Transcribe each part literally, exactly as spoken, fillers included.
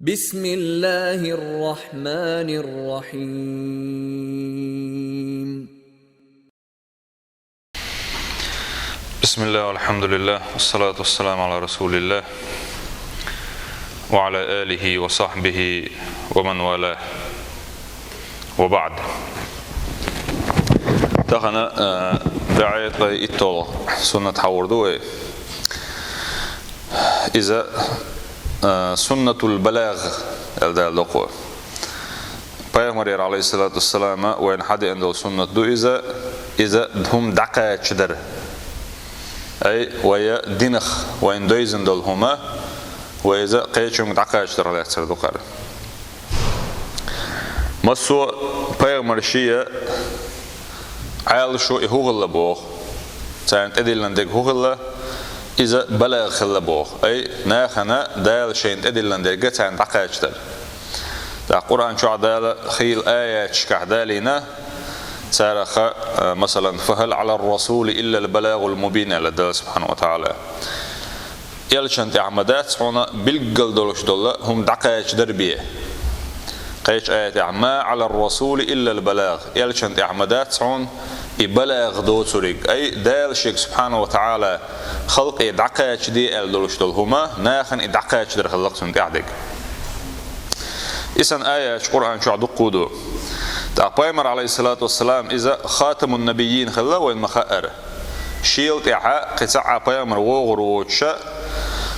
بسم الله الرحمن الرحيم. بسم الله والحمد لله والصلاة والسلام على رسول الله وعلى آله وصحبه ومن والاه وبعد. Тахан, э, бӀаь ткъаь итталгӀа суннат хьавар ду вай. Иза, э, суннатул балагӀ аьлла дала доккхо. Пайхамарера, Ӏалайхиссалату вассалам, вайна хьадеана дола суннат ду иза, иза хӀума дӀакхачадар. Ай, вай динах, вайна дойзана дола хӀума, вай иза кхечунга дӀакхачадар лаьцар ду кхара. Массо а пайхамараш шоай Ӏалашо и хӀу хилла боху, царна тӀедиллина дерг хӀу хилла, иза балагӀ хилла боху. Ай, нахана Дала шайна тӀедиллина дерг царна дӀакхачадар. ТӀаккха Къуръан чохь Дала хийла аяташкахь далийна, царах, а, масалан, «فهل على الرسول إلا البلاغ المبين», аьлла Дала субхьанаху ва таӀала. Элчанна тӀехь ма дац хьуна билггал долуш долу хӀума дӀакхачадар бен. Кхечу аятехь: «ما على الرسول إلا البلاغ». Элчанна тӀехь ма дац хьуна и балагӀ доцург. Ай, Дала шега субхьанаху ва таӀала халкъе дӀакхачаде аьлла долуш долу хӀума, нахана и дӀакхачадар хилла-кх цунна тӀехь дерг. И санна аяташ Къуръан чохь дуккха а ду. ТӀаккха пайхамар, Ӏалайхиссалату вассалам, иза хатамун набиййин хилла вайна ма-хаъара. Шел тӀаьхьа кхин цхьа а пайхамар вогӀур воцуша,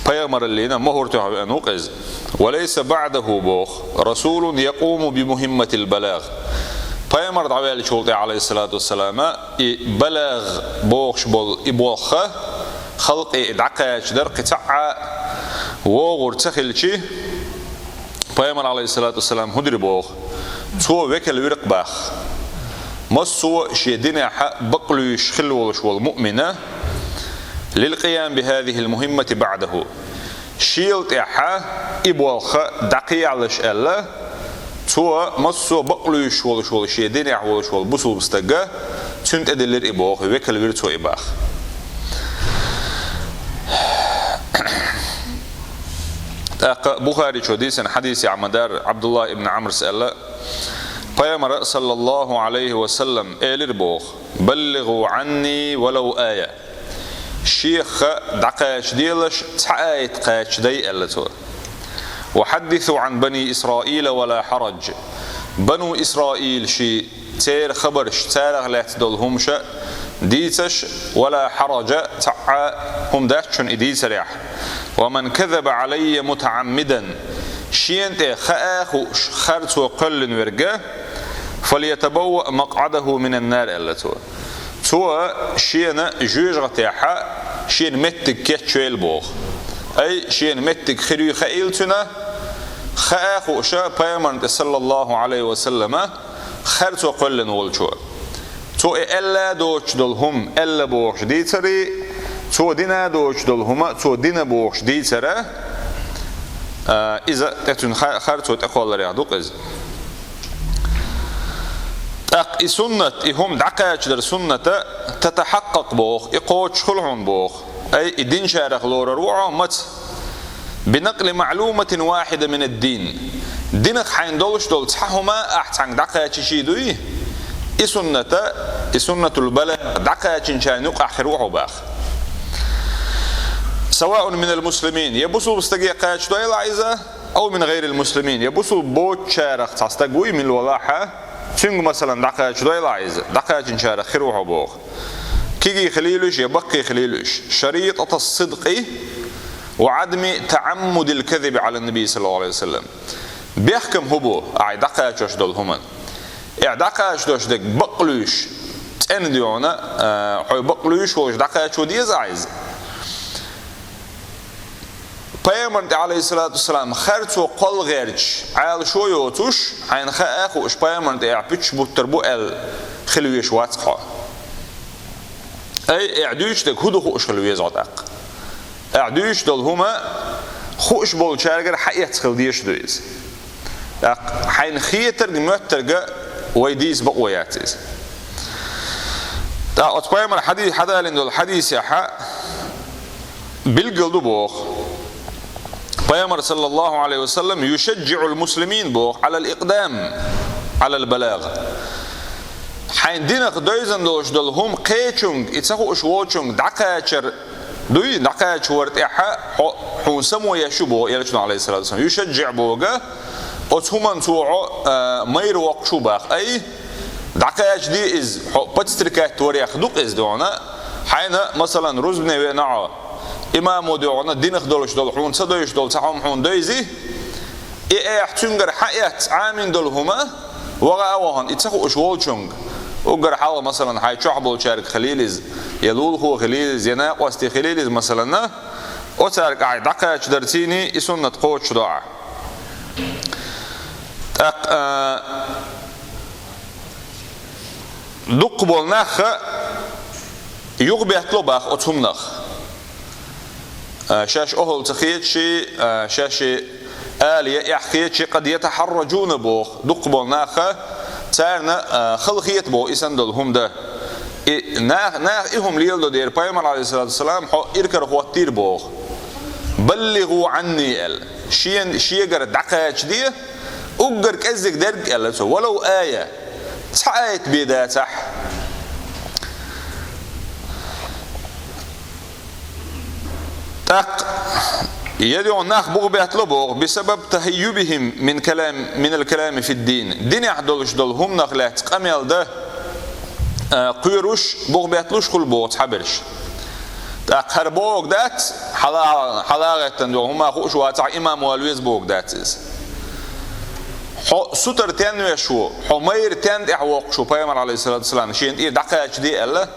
пайхамараллина мухӀар тоьхна веана ву-кх иза. «وليس بعده», боху, «رسول يقوم بمهمة البلاغ». Пайхамар дӀаваьллачул тӀаьхьа, Ӏалайхиссалату вассалам, и балагӀ бохуш болу и болх халкъе и дӀакхачадар кхин цхьа а вогӀур ца хилчи, пайхамар, Ӏалайхиссалату вассалам, хӀун дира боху? Цо векал вира-кх боху массо а шен динехь бакълуьйш хилла волуш волу муъмина, «للقيام بهذه المهمة بعده». Шел тӀаьхьа и болх дӀакхехьалаш аьлла, цо массо а бакълуьйш волуш волу шен динехь волуш волу бусулба стага, цуьнан тӀедиллира и боху, векал вира цо и боху. ТӀаккха Бухаричо дийцина хьадисехь ма-дарра, Ӏабдуллах ибн Ӏамрас аьлла, пайхамара, саллаллаху Ӏалайхи ва саллам, элира боху: «بلغوا عني ولو آية». Шех дӀакхачаделаш, цхьа аят кхачадай, аьлла цо. «وحدثوا عن بني إسرائيل ولا حرج». Бану Исраил ши церан хабарш, царах лаьцна долу хӀумаш дийцаш, «ولا حرج», цхьа а хӀума дац шуна и дийцарехь. «ومن كذب علي متعمدا», шена тӀе хаа а хууш харцо кхоьллина верг, «فليتبوأ مقعده من النار», аьлла цо. Цо шена жоьжахатехь шена меттиг кечвейла боху. Ай, шена меттиг хир ю хаийла цуьнан, хаа а хууша пайхамарна тӀе, саллаллаху Ӏалайхи ва саллама, харцо кхоьллина волчо. Цо и аьлла доцуш долу хӀума аьлла бохуш дийцаре, цо дина доцуш долу хӀума цо дина бохуш дийцара, а, иза тӀе цуьнан ха-, харцо тӀекхолларех ду-кх иза. ТӀаккха и суннат, и хӀума дӀакхачадар сунната, «تتحقق», боху, и кхочуш хуьлу хьуна боху. Ай, и динчарах лорур ву хьо маца? «بنقل معلومة واحدة من الدين». Динах хьайна долуш долу цхьа хӀума ахь цхьаьнга дӀакхачийчий дуй? И сунната, и суннатул балагӀ дӀакхачийначарна юкъахь хир ву хьо боху. «سواء من المسلمين», я бусулба стаге кхачадойла ахь иза, «أو من غير المسلمين», я бусулба боцучарах цхьа стаг вуй мила валахь а, цуьнга, масалан, дӀакхачадойла ахь иза, дӀакхачийначарах хир ву хьо боху. Кегий хилийла уьш я баккхий хилийла уьш. «شريطة الصدق وعدم تعمد الكذب على النبي صلى الله عليه وسلم». Бехкам хӀун бу ахь дӀакхачош долу хӀуман? Ахь дӀакхачадош дерг бакълуьйш, цӀена дуьйна, а, хьо бакълуьйш волуш дӀакхачо деза ахь иза. Пайхамарна тӀе, Ӏалайхиссалату вассалам, харцо кхолла гӀерташ, Ӏалашо йоцуш, хьайна хаа а хууш, пайхамарна тӀе ахь пуьчаш буттур бу аьлла хила везаш вац-кх хьо. Ай, ахь дуьйцуш дерг хӀун ду хууш хила веза хьо тӀаккха. Ахь дуьйцуш долу хӀума хууш болчаьргара хьаэцна хила дезаш ду иза. ТӀаккха хьайна хетарг, моьттарг вай дийца бакъо яц иза. ТӀаккха оцу пайхамара хьади-, хьадалийна долу хьадисехь билггал ду боху. Пайхамар, саллаллаху алейхи ва саллам, «يشجع المسلمين», боху, «على الإقدام على البلاغ». Хьайн динах девзина долуш долу хӀума кхечуьнга, и ца хууш волчуьнга дӀакхачар дуй, дӀакхача вара тӀехь хьо, хьуна само еш ю, боху Элчано, алейхиссалату вассалам. «يشجع» боху, оцу хӀуманна цо хьо, а, майра воккхуш ву боху. Ай, дӀакхачаде иза, хьо подстрекать варех ду-кх иза, дуьйна. Хьайна, масалан, рузбане веана хьо, имамо, дуьйна, динах долуш долу, хьуна ца девзаш долу цхьа хӀума хьуна девзи, и эхь цуьнгара хьаэцна Ӏамийна долу хӀума, ваха а вахана, и ца хууш волчуьнга, уггар хьалха, масалан, хьайн чохь болчаьрга хилийла иза, я лулахо хилийла иза, я накъостий хилийла иза, масалан, оцаьрга ахь дӀакхачадарца и суннат кхочушдо ахь. ТӀаккха, а, дуккха болу нах юхабеттало боху оцу хӀуманах. А, шаьш охӀла ца хеташ, а, шаьш ала яа эхь хеташ, «قد يتحرجون» боху, дуккха болу нах, царна, а, хала хета боху и санна долу хӀума дан. И нах, нах и хӀума леладо дера, Пайхамар, алейхиссалату вассалам, хьо иракарахӀоттийра боху. «بلغوا عني», аьлла. Шен, шегара дӀакхачаде, уггар кӀеззиг дерг, аьлла цо, «ولو آية». Цхьа аят бен дацахь. ТӀаккха, я дуьйна нах бухабеттало боху, «بسبب تهيبهم من كلام، من الكلام في الدين». Динехь долуш долу хӀуманах лаьцна къамел дан, а, кхоьруш, бухабетталуш хуьлу боху цхьаберш. ТӀаккха хӀара бохург дац, хьала-, хьалагӀеттина долу хӀума хууш вацахь, имам вала веза бохург дац иза. Хьо сутара тенвеш ву, хьо майра тен тӀехь воккхуш ву, Пайхамар, алейхиссалату вассалам, шена тӀера дӀакхачаде аьлла,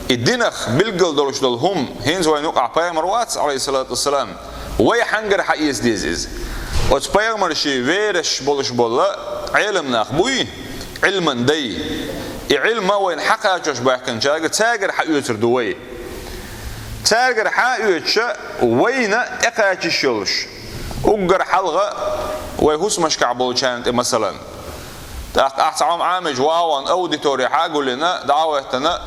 и динах билггал долуш долу хӀума, хӀинца вайна юкъахь Пайхамар вац, алейхиссалату вассалам, вай хьангара хьаэца деза иза. Оцу пайхамарший верасаш болуш болу Ӏеламнах буй, Ӏилман дай. И Ӏилма вайна хьакхачош баьхкинчаьрга, цаьргара хьаоьцур ду вай. Цаьргара хьаоьцуша вайна тӀекхача йиш йолуш. Уггар хьалха вай хӀусамашкахь болчарна тӀе, масалан. ТӀаккха ахь цхьа хӀума Ӏамийча, вагӀан аудитори хьагулйина, дӀа а хӀоьттина,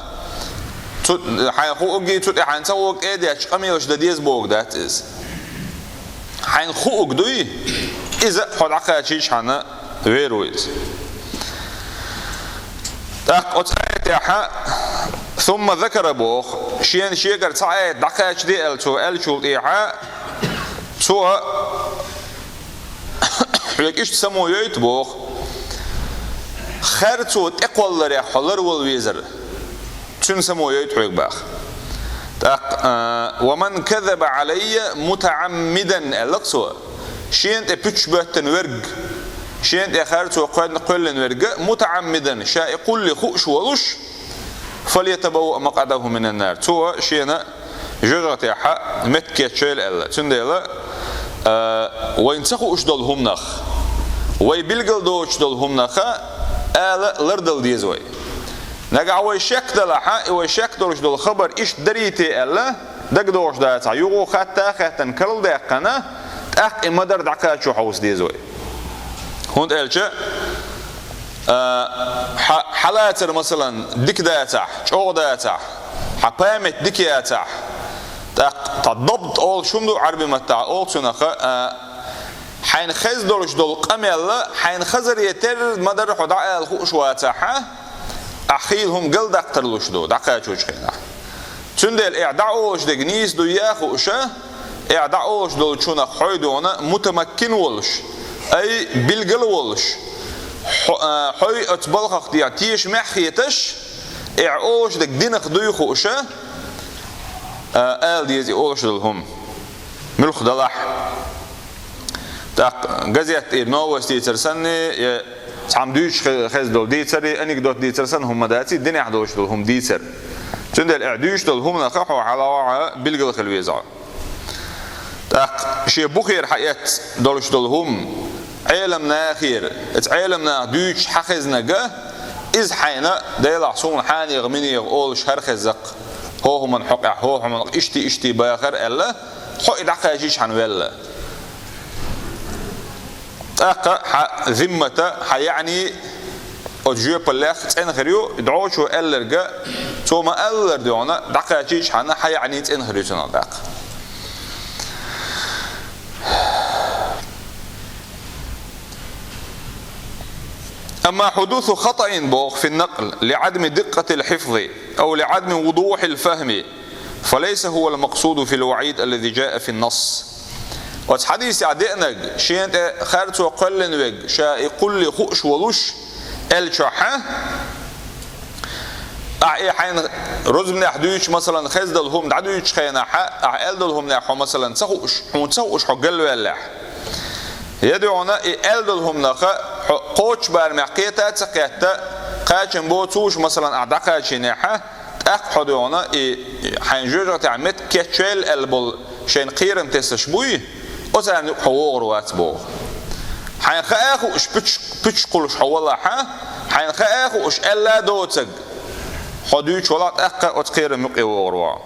цу, хьайна хууггий, цу тӀе хьайна ца хууггий, тӀедетташ къамелаш дан деза бохург дац иза. Хьайна хууг дуй, иза хьо дӀакхачийча хьан вер ву иза. ТӀаккха оцу аятехь «ثم ذكر» боху, шена шегара цхьа аят дӀакхачаде аьлла цо аьллачул тӀехьа, цо хьоьга иштта само йойту боху, харцо тӀекхолларех хьо ларвала везар. Цуьнан само йойту хьоьга боху. ТӀаккха, а, «ومن كذب علي متعمدا» аьлла-кх цо. Шена тӀе пуьчаш боьттина верг, шена тӀе харцо кхоьллина верг, «متعمدا», ша и кхулле хууш волуш, «فليتبوأ مقعده من النار». Цо шена жоьжахатехь меттиг кечйойла аьлла. Цундела, а, вайна ца хууш долу хӀуманах, вай билгал доцуш долу хӀуманах ала лардала деза вай. Нагахь вай шек далахь, и вай шек долуш долу хабар иштта дарий те аьлла, дагадогӀуш дацахь, юха хатта а хаьттина карладаьккхина, тӀаккха и ма-дарра дӀакхачо хьовса деза вай. ХӀунда аьлча, а, хьа-, хьан лацар, масалан, дика дацахь, чӀогӀа дацахь, хьан память дика яцахь, тӀаккха цхьа дабт олуш хӀума ду Ӏарбийн маттахь, олу цунах, а, хьайна хезна долуш долу къамел, хьайна хазаре терра ма-дарра хьо дӀаала хууш вацахь, ахь хийла хӀума галдаккха тарлуш ду дӀакхачочу хенахь. Цундела эхь дӀаолуш дерг нийса дуй а хууша, эхь дӀаолуш долчунах хьой дуьйна мутамаккин волуш, ай билгал волуш, хьо-, а, хьой оцу балхах дехьа тешамехь хеташ, эхь олуш дерг динах дуй хууша, а, ала деза и олуш долу хӀума. Муьлхха далахь. ТӀаккха газет тӀера новость дийцар санна, я цхьамма дуьйцуш хе-, хезна долу дийцар, анекдот дийцар санна хӀума дац, динехь долуш долу хӀума дийцар. Цундела эхь дуьйцуш долу хӀуманах хьо хьалавахьа билгал хила веза хьо. ТӀаккха шен бухера хьаэцна долуш долу хӀума, Ӏеламнахера, эца Ӏеламнаха дуьйцуш хьан хезнарг, иза хьайна, Делахь суна хьанега-минега олуш хӀара хеза-кх, хӀокху хӀуманна хьокъехь, хӀокху хӀуманна иштта-иштта бахар аьлла, хьо и дӀакхачийча хьан велла. ТӀаккха хьан зиммата, хьан яъни, оцу жоьпаллех цӀена хир ю, и дӀочо аьлларг, цо ма-аллара дуьйна, дӀакхачийча хьан, хьан яъни цӀена хир ю цунах тӀаккха. أما حدوث خطأ, боху, في النقل لعدم دقة الحفظ أو لعدم وضوح الفهم فليس هو المقصود في الوعيد الذي جاء في النص. Оцу хьадисехь деанарг, шена тӀе харцо кхоьллина верг, ша и кхулле хууш волуш, аьллачохь, ахь и хьайна рузбанехь дуьйцуш, масалан, хезна долу хӀума дӀадуьйцучу хенахь, ахь аьлла долу хӀуманех хьо, масалан, ца хууш, хьуна ца хууш хьо галваьллехь, я дуьйна и аьлла долу хӀуманах хьо кхоччу барамехь кхета а ца кхетта, кхачам боцуш, масалан, ахь дӀакхачийнехь, тӀаккха хьо дуьйна и хьайн жоьжахатехь меттиг кечвелла аьлла болу шайна кхерам тесаш буй, оцарна юкъа хьо вогӀур вац, боху. Хьайна хаа а хууш, пуьчуш, пуьчуш кхуллуш хьо валахь, хьайна хаа а хууш, аьлла а доцург, хьо дуьйцуш валахь, тӀаккха оцу кхерам юкъе вогӀур ву хьо.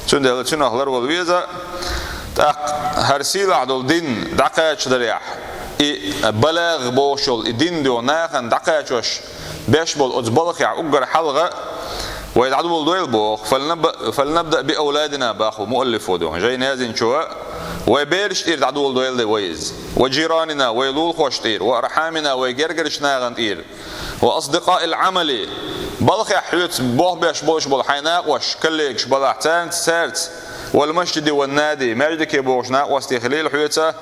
Цундела цунах ларвала веза, тӀаккха хӀара сийлахь долу дин дӀакхачадарехь, и балагӀ бохуш йолу и дин дуьйна нахана дӀакхачош беш болу оцу балхехь уггар хьалха вай дӀадоладойла, боху, فلنب-, فلنبدأ بأولادنا, боху муаллифо дуьйна, жайна яздинчо, вай бераш тӀера дӀадоладойла вай иза, وجيراننا, вай лулахошна тӀера, وأرحامنا, вай гергарчу нахана тӀера, وأصدقاء العمل, балхехь хьоьца болх беш болуш болу хьайн накъош, коллегаш балахь цаьрца, цаьрца, والمسجد والنادي, маьждиге богӀучу накъостий хилийла хьоьца,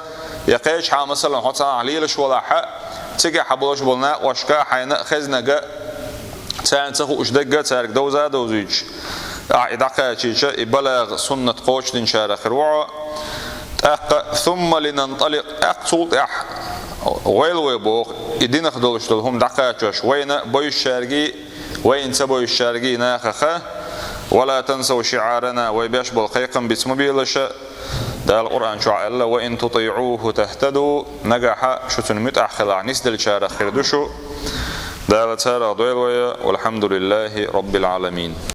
я кхечахьа, масалан, хьо цхьанхьа лелаш валахь, цигахь болуш болу накъошка хьайна а, хезнарг а, царна ца хууш дерг а цаьрга довза а довзуьйтуш, ахь и дӀакхачийча, и балагӀ, суннат кхочушдинчарах хир ву хьо. ТӀаккха, ثم لننطلق, тӀаккха цул тӀаьхьа гӀойла вай, боху, и динах долуш долу хӀума дӀакхачош, вайна бовзуьйтуш цаьргий, вайна ца бовзуьйтуш цаьргий нахаха, ولا تنسوا شعارنا, вай беш болу кхайкхам биц ма белаш, Дала Къуръан чохь аьлла: وإن تطيعوه تهتدوا, нагахь шу цунна муьтӀахь хилахь, нисделлачарах хир ду шу. Дала царах дойла вай, والحمد لله رب العالمين.